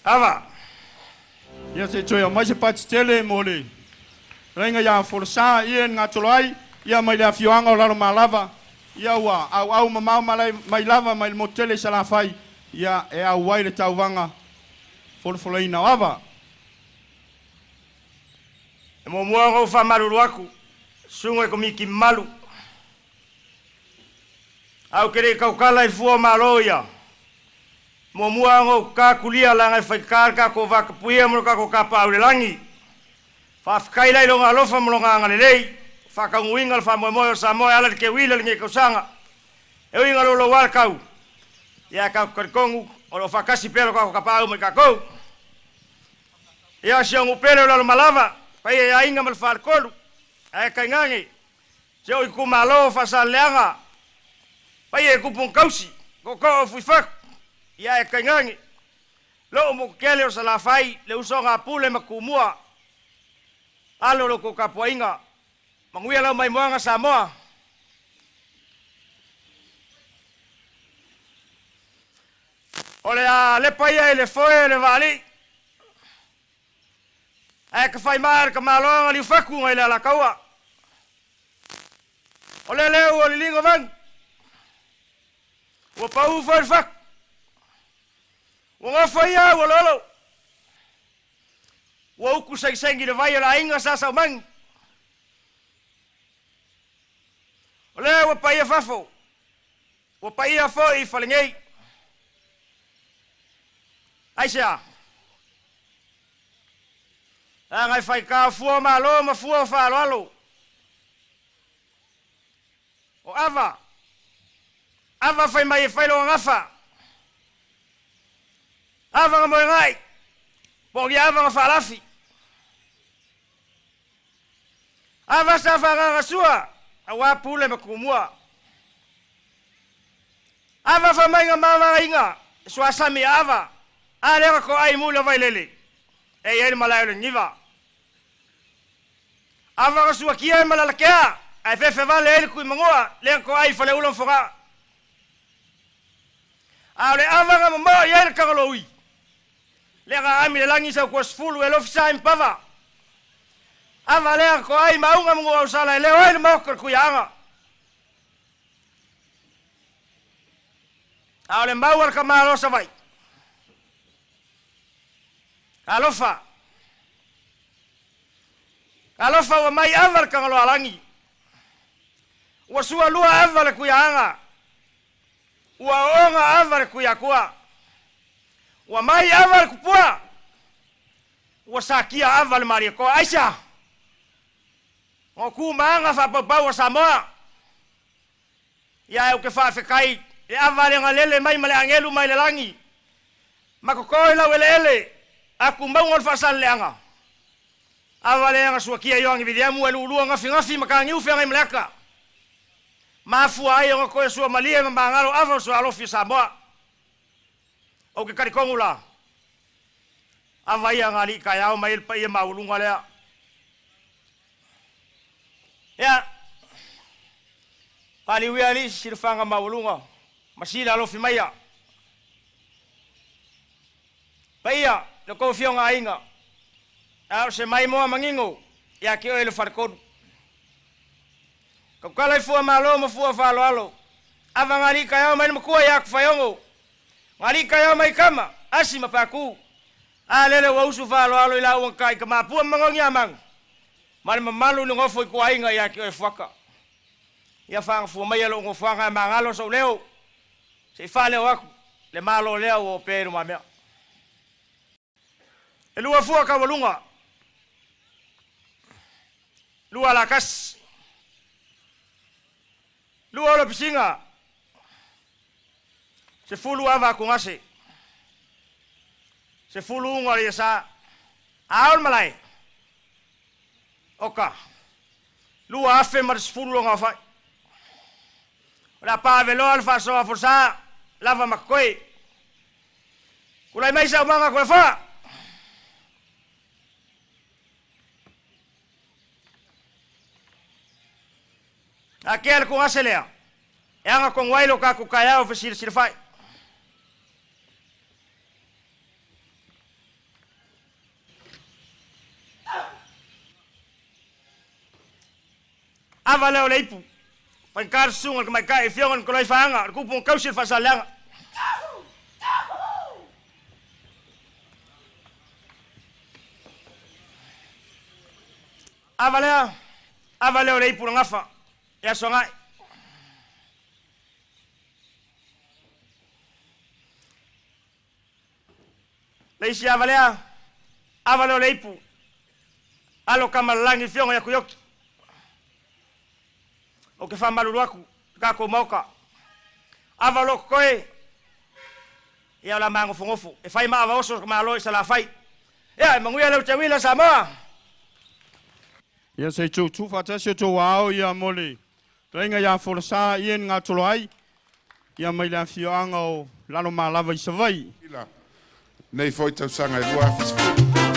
Ava. Ia se i toe aumai se pati tele mo le fetalaiga ia Folasa ia e gatolo ai ia mai le afioaga o Lalomalava ia ua auau mamao mai lava mai le motu tele i Salafai ia e auai le tauvaga folafolaina o ava. E muamua ona ou faamalulu atu, susuga i Komiti mamalu, ae ou te le i tautala i fua o Malo ia, muamua ona ou tata atu lia leaga e faigata le tatou vatapuia ma lo tatou tapaau i le lagi. Faafetai la i Lona alofa ma Lona agalelei, ua faataunuuina le faamoemoe o Samoa e ala i le keuila i lenei tausaga. E ui ina louloua le tau, ia ae tatou talitonu o lo o faatasi pea lo tatou tapaau ma i tatou. Ia, si ou nuu pele o Lalomalava, paia i aiga ma le faletolu, ae tainane si ou itumalo o Faasaleleaga, paia i tupu na tausi, tootoo o Fuifatu, ia ae tainane lou motu tele o Salafai, le usoga a Pule ma Tumua, alo o lo outou tapuaiga, manuia lau maimoaga Samoa. O le a lepa ia i le foe o le vaalii, ae tafaimaa e le tamaloa na liufatu nai le Alataua. O le leu o liligo vanu, ua pau foi le fatu, ua nofo ia ua lolo, ua utu segisegi le vai o le aiga sa Saumagi. O lea ua paia fafo, Ua paia foi i fale nei. Aisea? Leaga e faitao fua o malo ma fua o faaaloalo. O ava, ava fai mai e fai lona gafa. Ava na moegai, po o ni ava na faalafi. Ava sa faaagaga sua, aua pule ma tumua. Ava faamaiga mavaaiga, suasami a ava, a lea na toai muli o Vailele, e i ai le malae o le Niva. Ava na suakia e Malalakea, ae fefe vale ai le Tuimanua, lea na toai i Faleula ma Fogaa. A o le ava na momoo i ai le Tagaloui, lea na aami le lagi sau tuasefulu e alofi sa i Mpava. Ava lea na toai mauga ma Nuuausala e leo ai le maota o le Tuiaaga. A o le mau a le tamaloa o Savaii. Talofa! Talofa ua mai ava le Tagaloalagi. Ua sualua ava le Tuiaaga. Ua ooga ava le Tuiatua. Ua mai ava le Tupua. Ua satia ava le Malietoa. Aisea? O tu ma aga faapaupau a Samoa. Ia ae ou te faafetai le ava le galele mai ma le agelu mai le lagi ma toto i lau eleele atu mauga o le faasaleleaga. Ava le aga suakia Ioane Viliamu e luulua gafigafi ma taniu feagai ma le ata. Mafua ai ona toe sua malie ma magalo ava o suaalofi o Samoa. Ou te talitonu la, ava ia na alii taeao mai ai le paia maualuga lea. Ia, paliu ia alii silafaga maualuga ma sila alofi maia. Paia le tou afioga aiga, a o se maimoa manino ia te oe le faletolu. Tautala i fua malo ma fua faaaloalo, ava na alii taeao mai le matua ia Tufaiogo, na alii taeao mai tama, Asi ma Patu. A lele ua usu faaaloalo i lauga tai Tamapua ma Manogiamanu, ma le mamalu i le nofo ituaiga ia te oe Fuata. Ia faagafua maia lou nofoaga e magalo sou leo, se i faaleo atu le Malo lea ua opea i lumamea. E lua fua taualuga, lua alakasi, lua olopisiga, 10 ava atugase, 10 uga o le iasa, a o le malae, oka, 2010 lona aofai. O le a paaveloa le faasoa folasa, lava ma totoe. Tulai mai saumaga Toleafoa. Akea le tugase lea e aga tonu ai lo tatou taeao fesilasilafai. Ava lea o le ipu. Faigata le susuga i le tamaitai Afioga i Nikolai Faaga, o le tupu na tausi i le Faasaleleaga. Ava lea, ava lea o le ipu na gafa e Aso Agae. Le isi ava lea, ava lea o le ipu, alo Tamalalagi Fioga ia Tuioki. Ou te faamalulu atu i le tatou Maota, ava o lo o totoe, ia o le a manofonofo, e fai ma ava oso le tamaloa i Salafai. Ia, e manuia lau tauila Samoa! Ia se i tuutuu faatasi o tou ao ia mo le Fetalaiga ia Folasa Ian Gatoloai, ia mai le afioaga o Lalomalava i Savaii. Nei foi tausaga e 2010.